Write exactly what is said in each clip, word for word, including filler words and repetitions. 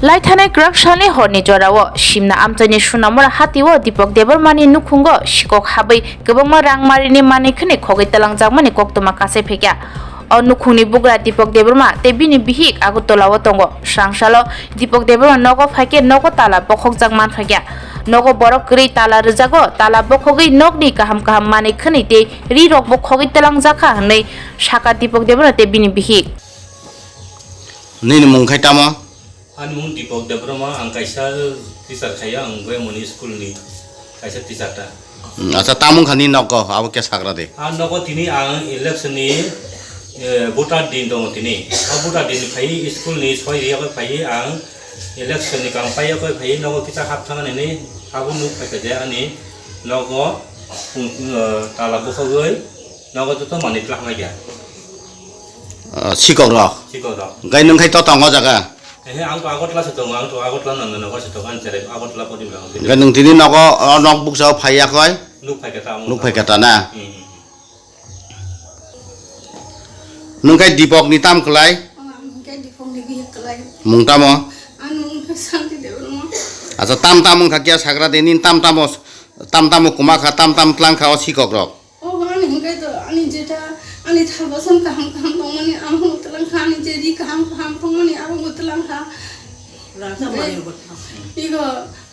Lai thanai kwrak salni horni jorao Simna amchaini Sunamura hatio Dipok Debbarmani nukhungo sikok habwi kwbangma rangmarini manwi khwnwi khogwi twlangjakmani koktwma kasai phaikha. O nukhungni bugra Dipok Debbarma tei bini bihik Agartala-o tongo. Srangsalo Dipok Debbarma nogo phaikhe nogo tala bokhokjak manphaikha. Nogo borok kwrwi tala rwjago, tala bokhogwi nokni kaham kaham manwi khwnwi tei ri rokbo khogwi twlangjakha hwnwi sakha Dipok Debbarma tei bini bihik. Nini mung khai tamo? Ani mung Dipok Debbarma, ang kaisa teacher khaio, ang Goyamoni school ni kaisa teacher ta. Hmm, acha, tamung khani nogo, abo khe sagra de. A nogo tini ang election ni, eh, voter din tongo tini. A voter din phai school ni soi riya khe phai ang election ni kam paiya khe phai nogo kita hap thang ani ni abo nuk phai khe ani nogo, eh, tala bukhogwi nogo joto manwi twlangma ya. Ah, sikok rok. Sikok rok. Gai nung khai to tongo jaga. Ehe, ang to Agartala se tongo, ang to Agartala no, no, no, se tongo, ang cherai Agartala podi bang. Hingke nwng tini nogo, o nok bukchao phaiya koi? Nuk phaikha ta, nuk phaikha ta na? Hmm. Nwng khai Dipok ni tam kwlai? Oh, ang hingke Dipok ni bihik kwlai. Mung tamo? Ang mung khe Santi Debbarma. Acha, tam tam wngkha kya sagra de, nini tam tamo, tam tamo kwma kha, tam tam tlang kha o sikok rok. Obo ani hingke to, ani jeta, ani thalbasan kaham kaham tongmani, amo bo twlang kha, ani je ri kaham kaham tongmani, abo bo twlang kha. Rangchak manwi bo twlang kha. Igo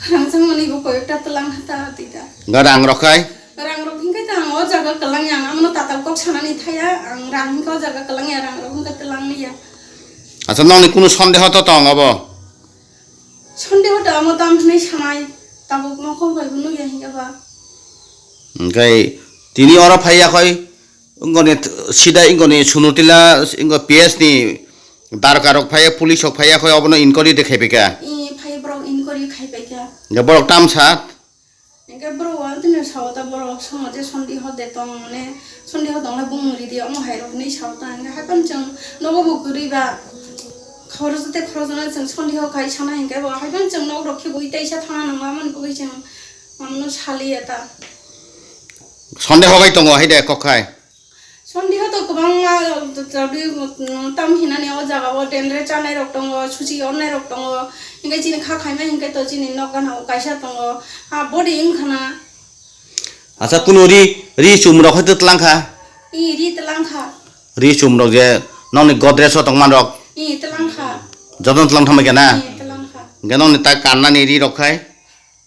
rangchak manwi bo koyekta twlang kha ta, tita. Ga rang rok khai? Rang rok hingke ta ang o jaga kwlang ya, ang amono tatal kok sanani thaya, ang rang hingke o jaga kwlang ya, rang rok hingke twlang liya. Acha, nokni kunu sondeho to tong obo? Sondeho da amo tam hinwi sanai, tabuk mokol bai bo nukya hinkhe ba. Hingke tini oro phaiya khoi, wngoni th-, sida wngoni Sunutila, wngoni P S ni darka rok phaiya, police rok phaiya khoi, obono inquiry de khai phaikha. I phai borok inquiry khai phaikha. Hingke borok tamsa? Hingke borok wa tini sao ta borok somo je sondeho de tong mane, sondeho tong le bung ri di omo hai rok hinwi sao ta hingke hai phano chwng nogo bo kwrwi ba khoroksa tei khoroksa no chwng sondeho khai sana hingke bo hai phano chwng nok rok khe bui teisa thangna nang ma mani bagwi chwng mano saliya ta. Sondeho khai tongo hai de kok khai. Sondeho to kwbangma, tamo hinani o jaga o dendre chanai rok tongo, suchi ornai rok tongo, hingke chini kha khaima hingke to chini nok gana o kaisa tongo, ha body wngkha na. Acha, kunu ri, ri chum rok hai twlang kha? I, ri twlang kha. Ri chum rok je nokni Godrej o tongman rok? I, twlang kha. Jotono twlang thangbai khe na? I, twlang kha. Hingke nokni ta kannani ri rok khai?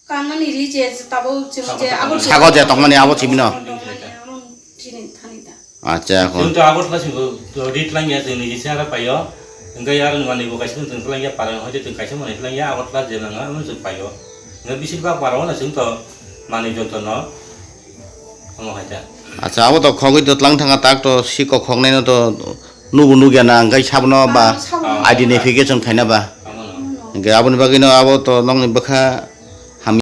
Kannani ri je tabuk chwng je abo sago je tongmani abo chibino. Tongmani abo chini thani da. Acha, kon. Chwng to abo thla simi ri tlang ya, chwng ni se ara paio. Hingke ar manwi bo kaisa chwng tlang ya, para hoite chwng kaisa manwi tlang ya, abo thla je nang amo chwng paio. Hingke bisir bak para na chwng to manwi jonto no. Omo hai ta. Acha, abo to khogwi to tlang thanga tak to sikok khoknai no to nubu nugya na, hingke sabono ba. Ah, sabo. Identification khaina ba. Amo no. Hingke aboni bagwi no abo to nokni bwkha